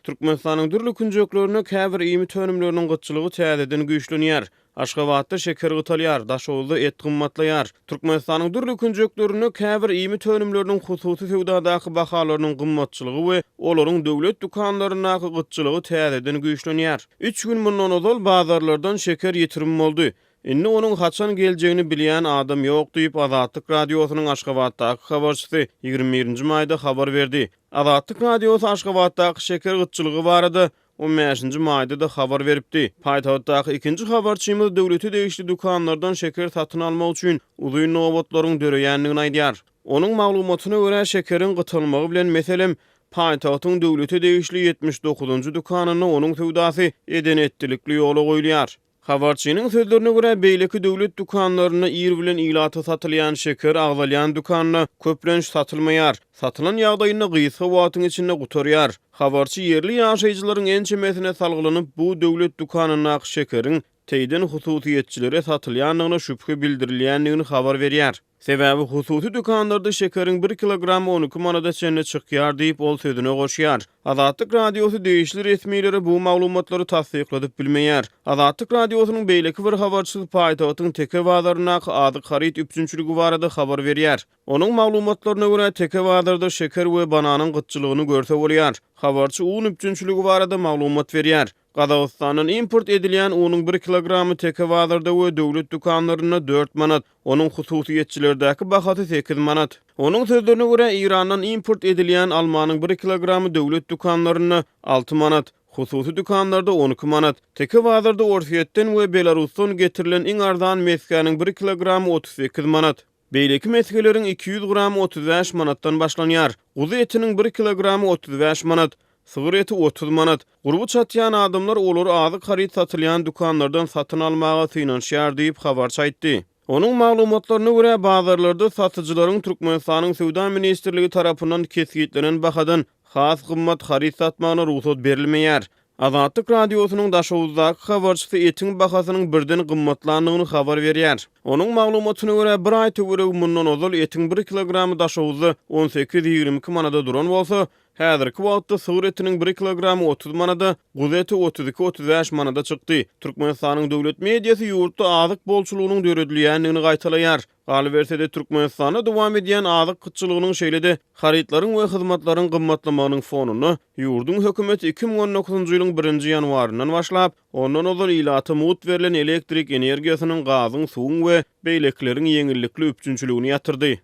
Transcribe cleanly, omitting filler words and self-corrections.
Türkmenistanyň dürli künjeklerinde käbir iýmit önümleriniň gytçylygy täzeden güýçlenýär. Aşgabatda şeker gytalýar, Daşoguzda et gymmatlaýar. Türkmenistanyň dürli künjeklerinde käbir iýmit önümleriniň hususy söwdadaky bahalarynyň gymmatçylygy we olaryň döwlet dükanlaryndaky gytçylygy täzeden güýçlenýär. Üç gün mundan ozal bazarlardan şeker ýitirim boldy. Indi onuň haçan geljegini bilýän adam ýok diýip, Azatlyk Radiosynyň Aşgabatdaky habarçysy 21-nji maýda habar berdi. Azatlyk Radiosy Aşgabatdaky şeker gytçylygy barada on bäşinji maýda-da habar beripdi. Paýtagtdaky ikinji habarçymyz döwlete degişli dükanlardan şeker satyn almak üçin uzyn nobatlaryň döreýändigini aýdýar. Onuň maglumatyna görä, şekeriň gytalmagy bilen, meselem, paýtagtyň döwlete degişli 79-njy dükanynda onuň söwdasy eden-etdilikli ýola goýulýar. Habarçynyň sözlerine görä, beýleki döwlet dükanlarynda ir bilen ilata satylýan şeker agzalýan dükanda köplenç satylmaýar, satylan ýagdaýynda gysga wagtyň içinde gutarýar. Habarçy ýerli ýaşaýjylaryň ençemesine salgylanyp, bu döwlet dükanyndaky şekeriň teýden hususyýetçilere satylýandygyna şübhe bildirilýändigini habar berýär. Sebäbi hususy dükanlarda şekeriň bir kilogramy 12 manada çenli çykýar diýip, ol sözüne goşýar. Azatlyk Radiosy degişli resmilere bu maglumatlary tassykladyp bilmeýär. Azatlyk Radiosynyň beýleki bir habarçysy paýtagtyň Teke bazaryndaky azyk haryt üpjünçiligi barada habar berýär. Onuň maglumatlaryna görä, Teke bazarda şeker we bananyň gytçylygyny görse bolýar. Habarçy un üpjünçiligi barada maglumat berýär. Gazagystandan import edilýän unuň bir kilogramy Teke bazarda we döwlet dükanlarynda dört manat, onuň hususyýetçilerdäki bahasy sekiz manat. Onuň sözlerine görä, Eýrandan import edilýän almanyň bir kilogramy döwlet dükanlarynda alty manat, hususy dükanlarda 12 manat. Teke bazarda Orsýetden we Belarusdan getirilen iň arzan mesgäniň bir kilogramy 38 manat. Beýleki mesgeleriň 200 gramy 35 manatdan başlanýar. Guzy etiniň bir kilogramy 35 manat, sygyr eti 30 manat. Gurby çatýan adamlar olary azyk haryt satylýan dükanlardan satyn almaga synanyşýar diýip, habarçy aýtdy. Onuň maglumatlaryna görä, bazarlarda satyjylaryň Türkmenistanyň Söwda ministrligi tarapyndan kesgitlenen bahadan has gymmat haryt satmagyna rugsat berilmeýär. Azatlyk Radiosynyň Daşoguzdaky habarçysy etiň bahasynyň birden gymmatlandygyny habar berýär. Onuň maglumatyna görä, bir aý töweregi mundan ozal etiň bir kilogramy Daşoguzda 18-22 manada duran bolsa, häzirki wagtda sygyr etiniň bir kilogramy 30 manada, guzy eti 32-35 manada çykdy. Türkmenistanyň döwlet mediasy ýurtda azyk bolçulygynyň döredilýändigini gaýtalaýar. Galyberse-de, Türkmenistanda dowam edýän azyk gytçylygynyň, şeýle-de harytlaryň we hyzmatlaryň gymmatlamagynyň fonunda, ýurduň hökümeti 2019-njy ýylyň birinji ýanwaryndan başlap, ondan ozal ilata mugt berlen elektrik energiýasynyň, gazyň, suwuň we beýlekileriň ýeňillikli üpjünçiligini ýatyrdy.